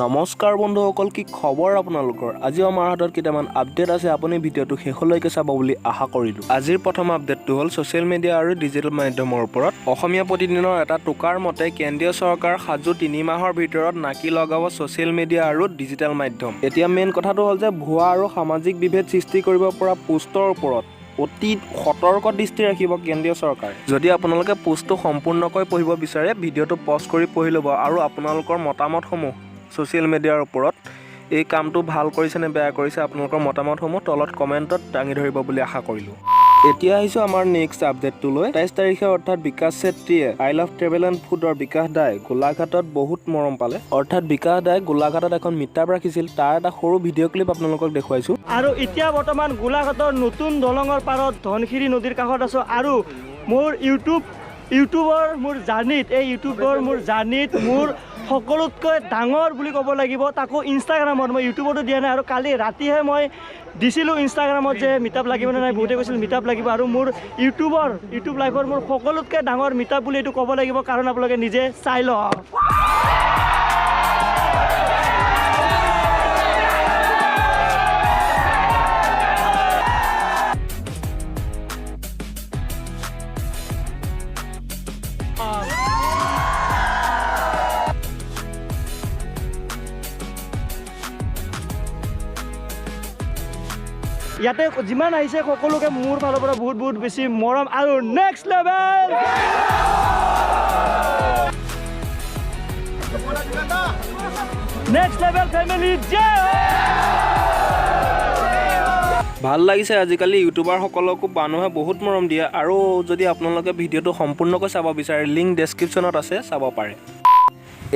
নমস্কাৰ বন্ধুসকল, কি খবৰ আপোনালোকৰ? আজিও আমাৰ হাতত কেইটামান আপডেট আছে। আপুনি ভিডিঅ'টো শেষলৈকে চাব বুলি আশা কৰিলোঁ। আজিৰ প্ৰথম আপডেটটো হ'ল ছ'চিয়েল মিডিয়া আৰু ডিজিটেল মাধ্যমৰ ওপৰত। অসমীয়া প্ৰতিদিনৰ এটা টোকাৰ মতে, কেন্দ্ৰীয় চৰকাৰ সাজু, 3 মাহৰ ভিতৰত নাকি লগাব ছ'চিয়েল মিডিয়া আৰু ডিজিটেল মাধ্যম। এতিয়া মেইন কথাটো হ'ল যে ভুৱা আৰু সামাজিক বিভেদ সৃষ্টি কৰিব পৰা পোষ্টৰ ওপৰত অতি সতৰ্ক দৃষ্টি ৰাখিব কেন্দ্ৰীয় চৰকাৰে। যদি আপোনালোকে পোষ্টটো সম্পূৰ্ণকৈ পঢ়িব বিচাৰে, ভিডিঅ'টো পজ কৰি পঢ়ি ল'ব আৰু আপোনালোকৰ মতামতসমূহ ছ'চিয়েল মিডিয়াৰ ওপৰত, এই কামটো ভাল কৰিছে নে বেয়া কৰিছে, আপোনালোকৰ মতামতসমূহ তলত কমেণ্টত দাঙি ধৰিব বুলি আশা কৰিলোঁ। এতিয়া আহিছোঁ আমাৰ নেক্সট আপডেটটোলৈ। 27 তাৰিখে, অৰ্থাৎ বিকাশ চেত্ৰীয়ে, I love travel and ফুডৰ বিকাশ দাই গোলাঘাটত বহুত মৰম পালে। অৰ্থাৎ বিকাশ দাই গোলাঘাটত এখন মিটাপ ৰাখিছিল, তাৰ এটা সৰু ভিডিঅ' ক্লিপ আপোনালোকক দেখুৱাইছোঁ। আৰু এতিয়া বৰ্তমান গোলাঘাটৰ নতুন দলঙৰ পাৰত ধনশিৰি নদীৰ কাষত আছোঁ আৰু মোৰ ইউটিউবৰ মোৰ জাৰ্ণিত, এই ইউটিউবৰ মোৰ জাৰ্ণিত মোৰ সকলোতকৈ ডাঙৰ বুলি ক'ব লাগিব। তাকো ইনষ্টাগ্ৰামত, মই ইউটিউবতো দিয়া নাই। আৰু কালি ৰাতিহে মই দিছিলোঁ ইনষ্টাগ্ৰামত যে মিটআপ লাগিব নে নাই। বহুতে কৈছিল মিটআপ লাগিব। আৰু মোৰ ইউটিউব লাইফৰ মোৰ সকলোতকৈ ডাঙৰ মিটআপ বুলি এইটো ক'ব লাগিব, কাৰণ আপোনালোকে নিজে চাই লওক। ইয়াতে যিমান আহিছে, সকলোকে মোৰ ফালৰ পৰা বহুত বহুত বেছি মৰম আৰু নেক্সট লেভেল ফেমিলি, জয়! ভাল লাগিছে, আজিকালি ইউটিউবাৰসকলকো মানুহে বহুত মৰম দিয়ে। আৰু যদি আপোনালোকে ভিডিঅ'টো সম্পূৰ্ণকৈ চাব বিচাৰে, লিংক ডেছক্ৰিপশ্যনত আছে, চাব পাৰে।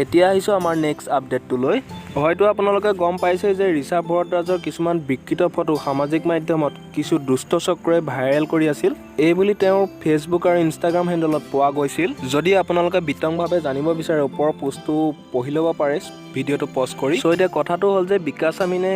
এতিয়া আহিছোঁ আমাৰ নেক্সট আপডেটটোলৈ। হয়তো আপোনালোকে গম পাইছে যে ঋষভ ভৰদ্বাজৰ কিছুমান বিকৃত ফটো সামাজিক মাধ্যমত কিছু দুষ্ট চক্ৰই ভাইৰেল কৰি আছিল, এই বুলি তেওঁৰ ফেচবুক আৰু ইনষ্টাগ্ৰাম হেণ্ডলত পোৱা গৈছিল। যদি আপোনালোকে বিতংভাৱে জানিব বিচাৰে, ওপৰৰ পোষ্টটো পঢ়ি ল'ব পাৰে ভিডিঅ'টো পজ কৰি। চ' এতিয়া কথাটো হ'ল যে বিকাশ আমিনে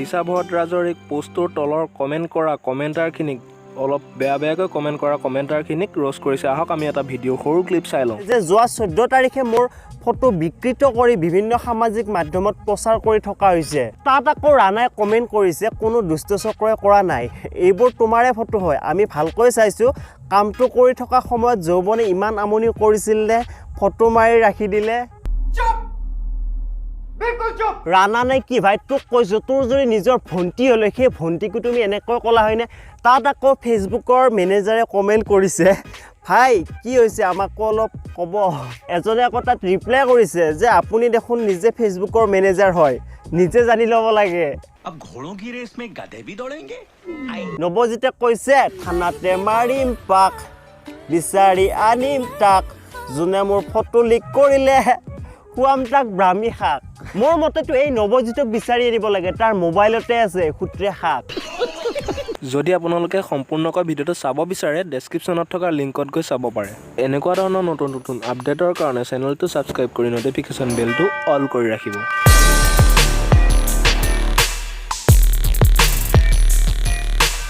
ঋষভ ভৰদ্বাজৰ এই পোষ্টটোৰ তলৰ কমেণ্ট কৰা কমেণ্টাৰখিনিক, অলপ বেয়া বেয়াকৈ কমেণ্ট কৰা কমেণ্টাৰখিনিক ৰ'ষ্ট কৰিছে। আহক, আমি এটা ভিডিঅ' সৰু ক্লিপ চাই লওঁ। যে যোৱা 14 তাৰিখে মোৰ ফটো বিকৃত কৰি বিভিন্ন সামাজিক মাধ্যমত প্ৰচাৰ কৰি থকা হৈছে। তাত আকৌ ৰাণাই কমেণ্ট কৰিছে, "কোনো দুষ্ট চক্ৰই কৰা নাই, এইবোৰ তোমাৰে ফটো হয়। আমি ভালকৈ চাইছোঁ। কামটো কৰি থকা সময়ত যৌৱনে ইমান আমনি কৰিছিল নে ফটো মাৰি ৰাখি দিলে?" ৰাণা নে কি ভাই, তোক কৈছোঁ, তোৰ যদি নিজৰ ভণ্টি হ'লে সেই ভণ্টিকো তুমি এনেকৈ ক'লা হয়নে? তাত আকৌ ফেচবুকৰ মেনেজাৰে কমেণ্ট কৰিছে, "ভাই, কি হৈছে আমাকো অলপ ক'ব।" এজনে আকৌ তাত ৰিপ্লাই কৰিছে যে আপুনি দেখোন নিজে ফেচবুকৰ মেনেজাৰ হয়, নিজে জানি ল'ব লাগে। अब घोड़ों की रेस में गधे भी दौड़ेंगे। নৱজিতে কৈছে, "থানাতে মাৰিম পাক, বিচাৰি আনিম তাক, যোনে মোৰ ফটো লিক কৰিলে, খুৱাম তাক ব্ৰাহ্মী শাক।" মোৰ মতেতো এই নৱজিতক বিচাৰি আনিব লাগে, তাৰ মোবাইলতে আছে সূত্ৰে শাক। যদি আপোনালোকে সম্পূৰ্ণকৈ ভিডিঅ'টো চাব বিচাৰে, ডেছক্ৰিপশ্যনত থকা লিংকত গৈ চাব পাৰে। এনেকুৱা ধৰণৰ নতুন নতুন আপডেটৰ কাৰণে চেনেলটো ছাবস্ক্ৰাইব কৰি ন'টিফিকেশ্যন বেলটো অল কৰি ৰাখিব।